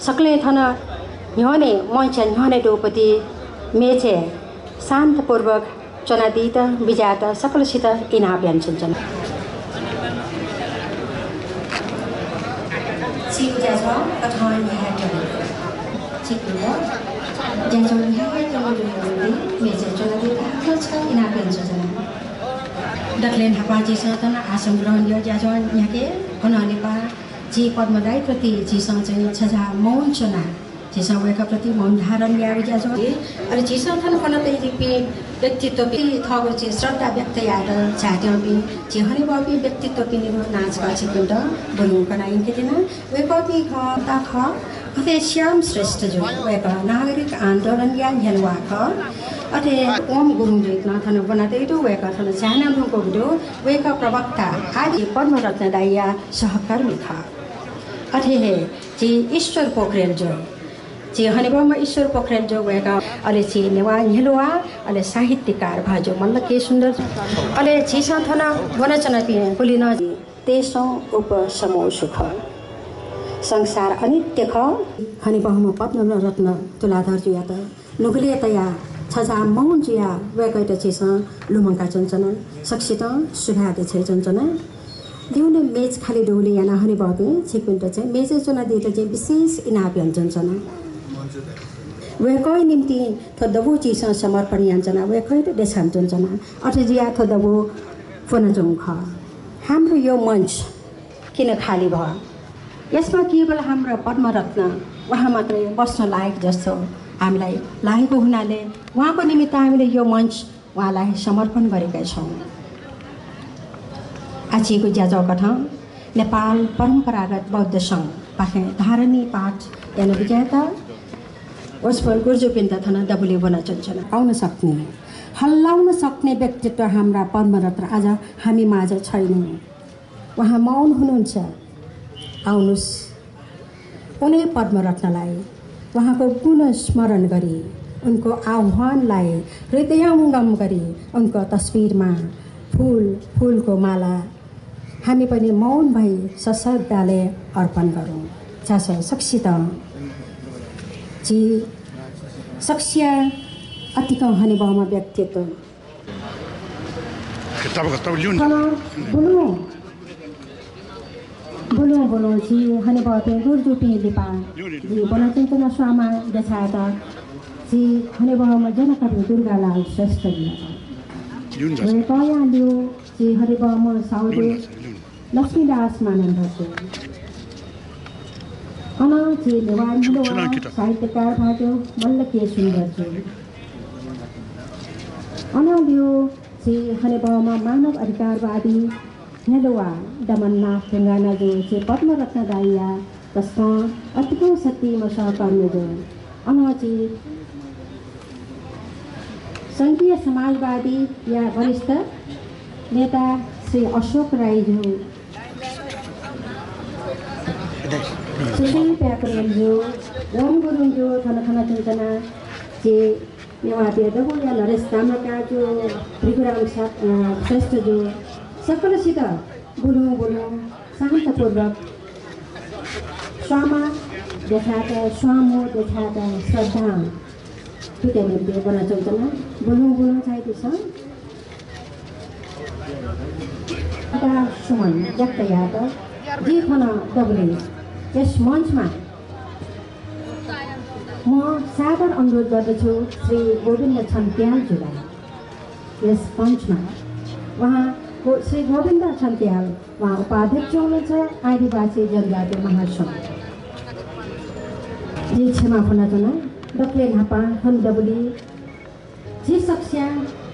सकले थन ह्योने मञ्च ह्योने डोपति मेचे शान्तपूर्वक चनादित विजात सकलसित इना व्यञ्जन डक्लेन हापाजी सतन आसन ग्रहण लियो ज्याजन यहाँके हुनाले पा जी पद्मदाई प्रति जीसँग चाहिँ छजा मौन चना जीसँग वेका प्रति मौन धारण ल्याए ज्याजन अरे जीसँग थन फनते जी व्यक्तित्व थगो चाहिँ श्रद्धा व्यक्त याद चाट्यौँ पनि जे हने बाबी व्यक्तित्व पनि नाच गाछि कुण्ड बोलु कनाइन के दिन वेका पनि ख ता अथे श्याम श्रेष्ठ जो वेका नागरिक आन्दोलन या हेलवा ख अथे ओम गुरुङ लेख्न थन बनाते दु वेका थन जाना रुको दु वेका प्रवक्ता आदि पद्मरत्न दाइया सहकर्मी था अथे हे जी ईश्वर पोखरेल जो जी हनेबम ईश्वर पोखरेल जो वेका अले छि नेवा हेलवा अले साहित्यकार भाजो मन के सुन्दर अले छिसा थन वनचना पि बोलिन तेसौं उपसमो सुख संसार अनित्य ख हनेबम पद्मरत्न तुलाधर जो या त नुगले तया छजा मौन जिया वेकैट छिस लुमंका चञ्चना सक्षित सुभादे छै चञ्चना दिउने मेज खाली डोली याना हने बाबे छिपिन्ट चाहिँ मेज चना दिए चाहिँ विशेष इना व्यञ्जन वेकै निम्ति थदबु चिस समर्पण याञ्चना वेकै देशान चञ्चना अथ जिया थदबु फनजों ख हाम्रो यो मञ्च किन खाली भयो यसमा केवल हाम्रो पद्मरत्न उहाँ मात्रै बस्न लायक जस्तो हामीलाई लागेको हुनाले उहाँको निमित्त हामीले यो मञ्च उहाँलाई समर्पण गरेका छौँ। आजको ज्याजो कथा नेपाल परम्परागत बौद्ध सङ्घ पाखे धारणी पाठ यानी विजेता वस्पल गुर्जुपिन्त थन दबुले बना चञ्चना आउन सक्ने हल्लाउन सक्ने व्यक्तित्व हाम्रा पद्मरत्न आज हामी माझ छैनौँ। उहाँ मौन हुनुहुन्छ। आउनुस् उनै पद्मरत्नलाई उहाँको गुण स्मरण गरी उनको आह्वानलाई हृदयङ्गम गरी उनको तस्बिरमा फूलको माला हामी पनि मौन भई सश्रद्धाले अर्पण गरौँ। चास सक्षित जी सक्ष्य अतिको हनेबामा व्यक्तित्व बोलो जी हने बाते गुरु पी लिपा जी बोला चंचना स्वामा देखाता जी हने बामा जनकवि दुर्गालाल श्रेष्ठ जी वे पाया लियो जी हने बामा साउदे लक्ष्मीदास मानन भट्ट अना जी नेवान लो साहित्यकार भाजो मल्ल के सुन्दर जी अना लियो जी हने बामा मानव अधिकारवादी हेलोवा दमननाथ ढुङ्गाना जो चाहिँ पद्मरत्न दाइया त्यसमा अतिको सत्यमा सहकर्मी जो अनाची सङ्घीय समाजवादी या वरिष्ठ नेता श्री अशोक राई जो सुशील प्याकरेल जो ओम गुरुङ जो थनथना चञ्चना जे नेवादी दबो या नरेश तामाका जो त्रिपुराम श्रेष्ठ जो सकलसित बोलौँ शान्तपूर्वक स्वामा देखाएका स्वामो देखाएका श्रद्धा पिताले बना चञ्चना बोलौँ चाहिँदैछ एउटा सुमन व्यक्त याद जे खन दबले यस मञ्चमा म सादर अनुरोध गर्दछु श्री गोविन्द छन्त्यालज्यूलाई यस मञ्चमा उहाँ श्री गोविन्द छन्त्याल उहाँ उपाध्यक्ष हुनुहुन्छ आदिवासी जनजाति महासङ्घ जी क्षमा फनाजना डक्ले नापा हन्दबुली जी सक्ष्या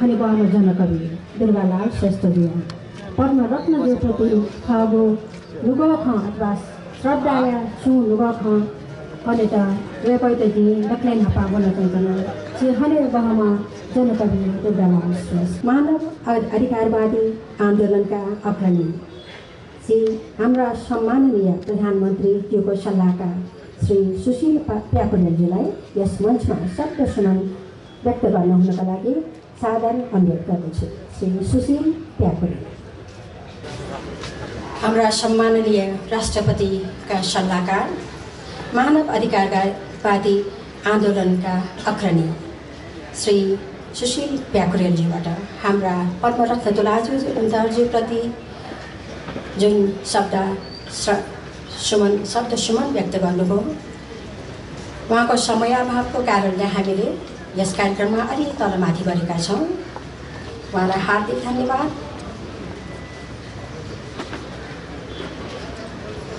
हनिबामा जनकवि दुर्गालाल श्रेष्ठ दिया पद्मरत्न जो प्रति खागो लुगो ख अथवा श्रद्धाया छु लुगो ख कलेता वेपैत जी डक्ले नापा बोल्न चञ्चना जी हने बहमा जनकवि दुर्गालाल श्रेष्ठ मानव अधिकारवादी आन्दोलनका अग्रणी श्री हाम्रा सम्माननीय प्रधानमन्त्री ज्यूको सल्लाहकार श्री सुशील प्याकुरेलजीलाई यस मञ्चमा शब्द सुमन व्यक्त गर्न हुनका लागि सादर अनुरोध गर्दछु। श्री सुशील प्याकुरेल हाम्रा सम्माननीय राष्ट्रपतिका सल्लाहकार मानव अधिकारवादी आन्दोलनका अग्रणी श्री सुशील प्याकुरेलजीबाट हाम्रा पद्मरत्न तुलाजुप्रति जुन शब्द सुमन व्यक्त गर्नुभयो, उहाँको समयाभावको कारणले हामीले यस कार्यक्रममा अलि तलमाथि गरेका छौँ। उहाँलाई हार्दिक धन्यवाद।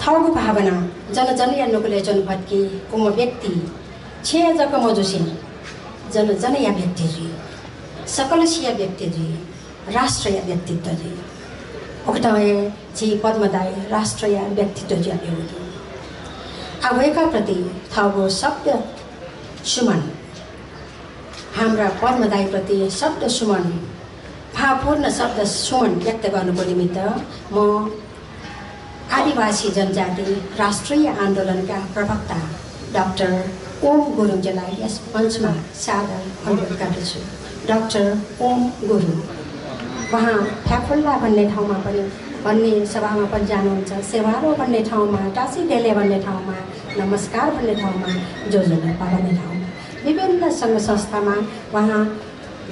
थौको भावना जनजनया नुकुले जन भत्की कुम व्यक्ति छे जक मजुसी जनजनया व्यक्ति जी सकलसिया व्यक्ति जी राष्ट्रीय व्यक्तित्व जी उक्तमय जी पद्मदाय राष्ट्रीय व्यक्तित्व जी अभिवृद्धि आवेका प्रति थौको शब्द सुमन हाम्रा पद्मदाय प्रति शब्द सुमन भावपूर्ण शब्द सुमन व्यक्त गर्नुको निमित्त म आदिवासी जनजाति राष्ट्रिय आन्दोलनका प्रवक्ता डाक्टर ओम गुरुङजीलाई यस मञ्चमा सादर अनुरोध गर्दछु। डाक्टर ओम गुरुङ, उहाँ फ्याफुल्ला भन्ने ठाउँमा पनि भन्ने सभामा पनि जानुहुन्छ, सेवारो भन्ने ठाउँमा, टासी डेले भन्ने ठाउँमा, नमस्कार भन्ने ठाउँमा, जोजोलपा भन्ने ठाउँमा विभिन्न सङ्घ संस्थामा उहाँ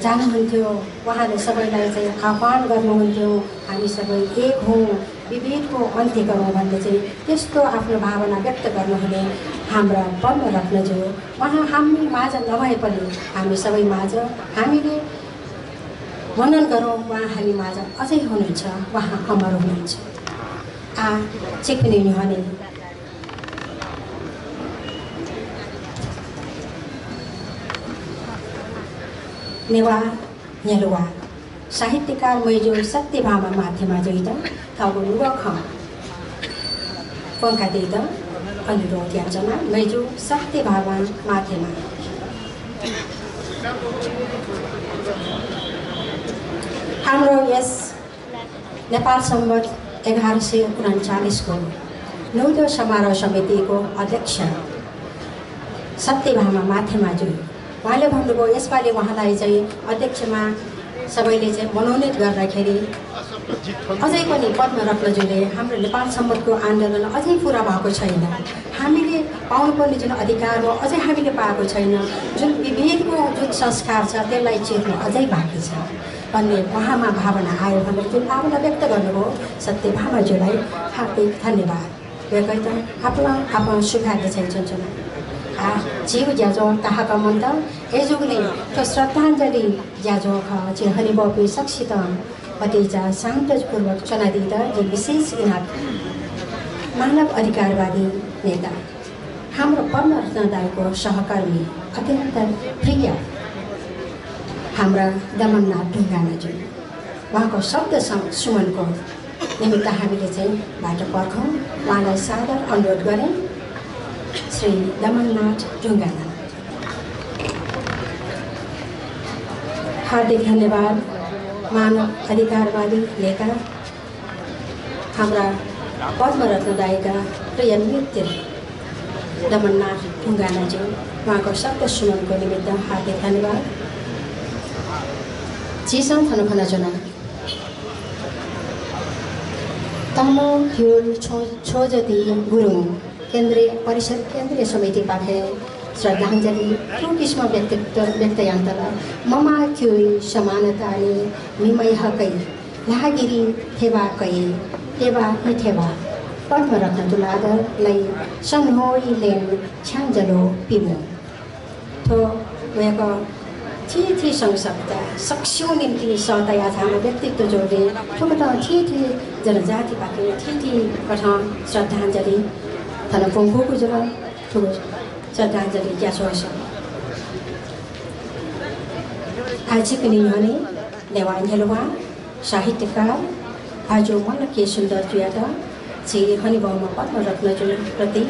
जानुहुन्थ्यो। उहाँले सबैलाई चाहिँ आह्वान गर्नुहुन्थ्यो, हामी सबै एक हौँ, विभेदको अन्त्य गरौँ भन्ने चाहिँ त्यस्तो आफ्नो भावना व्यक्त गर्नुहुने हाम्रा पद्मरत्नज्यू उहाँ हामी माझ नभए पनि हामी सबै माझ हामीले वर्णन गरौँ, उहाँ हामी माझ अझै हुनुहुन्छ, उहाँ अमर हुनुहुन्छ। चिक्ने निहने नेवा नेलुवा साहित्यकार मैजो सत्यभामा माध्यमा जोइता थाउको लुगख पंखा देता अनुरोध याचना मैजो सत्यभामा माध्यमा हाम्रो यस नेपाल सम्वत 1139 को 9औं समारोह समितिको अध्यक्ष सत्यभामा माध्यमाज्यू उहाँले भन्नुभयो यसपालि उहाँलाई चाहिँ अध्यक्षमा सबैले चाहिँ मनोनित गर्दाखेरि अझै पनि पद्मरत्नज्यूले हाम्रो नेपाल सम्बन्धको आन्दोलन अझै पुरा भएको छैन, हामीले पाउनुपर्ने जुन अधिकार हो अझै हामीले पाएको छैन, जुन विभेदको जुन संस्कार छ त्यसलाई चिर्नु अझै बाँकी छ भन्ने उहाँमा भावना आयो भनेर जुन भावना व्यक्त गर्नुभयो सत्यभामाज्यूलाई हार्दिक धन्यवाद व्यक्त आफ्नो शुभाकांक्षी छैन। जीव ज्याजो ताहाका मन्त एजुगले तो श्रद्धाञ्जलि ज्याजो ख जे हरिबपी सक्षित पतिजा शान्तपूर्वक चनादित जे विशेष इनाम मानव अधिकारवादी नेता हाम्रो पद्मरत्नदायको सहकर्मी अत्यन्त प्रिय हाम्रा दमननाथ ढुङ्गानाज्यू उहाँको शब्द सुमनको निमित्त हामीले चाहिँ बाटो पर्खौँ। उहाँलाई सादर अनुरोध गरेँ। श्री दमननाथ ढुङ्गाना, हार्दिक धन्यवाद। मानव अधिकारवादी नेता हाम्रा पद्मरत्नदायका प्रिय नृत्य दमननाथ ढुङ्गानाज्यू उहाँको शब्द सुमनको निमित्त हार्दिक धन्यवाद। चिसङ थनखना जना तम ह्युल छोजती गुरुङ केन्द्रीय परिषद केन्द्रीय समिति पाखे श्रद्धाञ्जलि किस्म व्यक्तयन्तर ममा क्युई समानताले मिमै हकै लागिरी थेवा कै थेवा हि थेवा पद्मरत्न तुलादर लै सन्होई लेन छ्याङ्जलो पिबो थो वेको थी संसप्ता सक्स्यौ निम्ति सतया हाम्रो व्यक्तित्व जोडे ठुलो थी जनजाति पाके थी कठ श्रद्धाञ्जलि थाना पोङ्गोको जरा ठुलो श्रद्धाञ्जलि ग्यासो आज पनि भने नेवान हेलवा साहित्यकार आज मन के सुन्दर जुयादा जे हनि बाउमा पद्मरत्नज्यू प्रति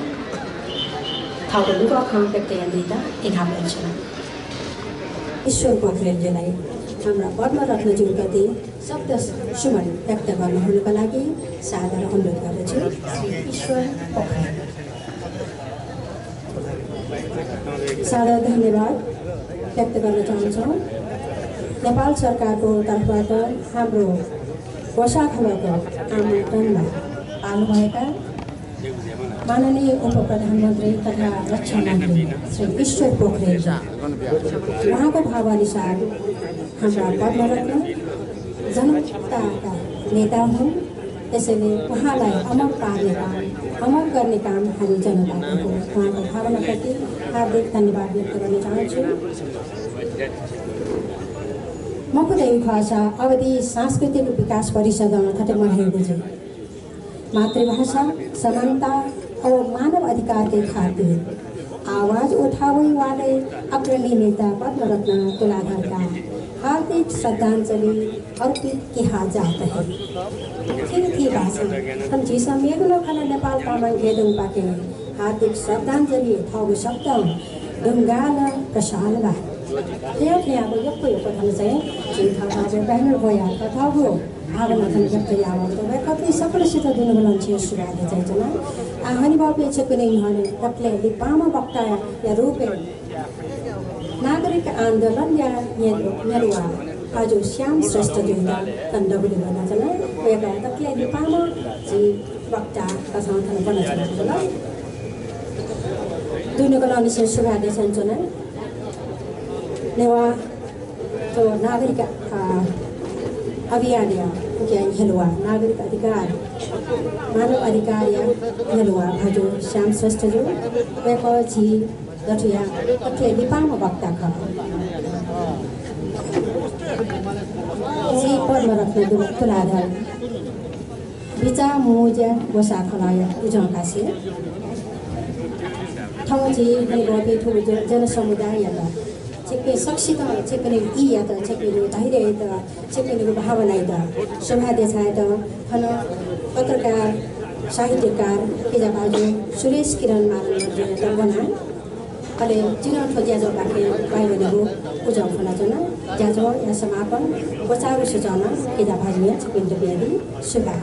थाउको लुगा खान व्यक्त यन्दिता इनाम हुन्छ। ईश्वर पोखरेलजीलाई हाम्रा पद्मरत्नज्यू प्रति शब्द सुमन व्यक्त गर्नुहुनुको लागि सादर अनुरोध गर्दछु। श्री ईश्वर पोखरेल सादर धन्यवाद व्यक्त गर्न चाहन्छौँ। नेपाल सरकारको तर्फबाट हाम्रो वसाखबाट आमन्त्रणमा आउनुभएका माननीय उप प्रधानमन्त्री तथा रक्षा मन्त्री श्री ईश्वर पोखरेल उहाँको भावअनुसार हाम्रा पद्मरत्न जनताका नेता हुन्। त्यसैले उहाँलाई अमर पार्ने काम अमर गर्ने काम हामी जनताको उहाँको भावनाप्रति हार्दिक धन्यवाद व्यक्त गर्न चाहन्छु। मकुदेवी भाषा अवधि सांस्कृतिक विकास परिषद खटेमा रहेको छ। मातृभाषा समानता और मानव अधिकार के खातिर आवाज उठाने वाले अग्रणी नेता पद्मरत्न तुलाधर का हार्दिक श्रद्धांजलि अर्पित किया जाता है। थी भाषा हम जिस मेघलो खना नेपाल तामाङ गेदुङ पाके हार्दिक श्रद्धांजलि थाउ शब्द ढुङ्गाल प्रसालबा त्यहाँ अब यप्पो कथन चाहिँ जिथाउ ब्यानर गया कथाको भावना थन व्यक्त यावत कति सकलसित दिनुभलन्छ सुराले चाहिँ जना आहानी बाबे छकुने हने कतले दिपामा बक्ता या रूपे नागरिक आन्दोलन या नेरुवा आज श्याम श्रेष्ठ जुना तन्दबुले भन्न जना वेगा कतले दिपामा जी बक्ता कथन थन बन्न जना दुनुको लानिसे सुराले चाहिँ जना नेवा तो नागरिक अभियान या हेलुआ नागरिक अधिकार मानव अधिकार या हेलुआ भजो श्याम श्रेष्ठ जो वेपछि दठिया कथे दिपामा वक्ता ख जी पद्मरत्न तुलाधर विचा मोजा गोसा खलाया उजकासे ठाउँजी नेगोपे ठुलो जनसमुदाय या चेके सक्षित चेकने ई या त चेकने धैर्य त चेकने भावना त शोभा देखाए त खन पत्रकार साहित्यकार केजा बाजु सुरेश किरण मानन त बना अले जिन ठोजिया जो बाके बाइबेलको पूजा खना जना ज्याजो या समापन बचाउ सजना केजा बाजु या चेकने बियादी सुभा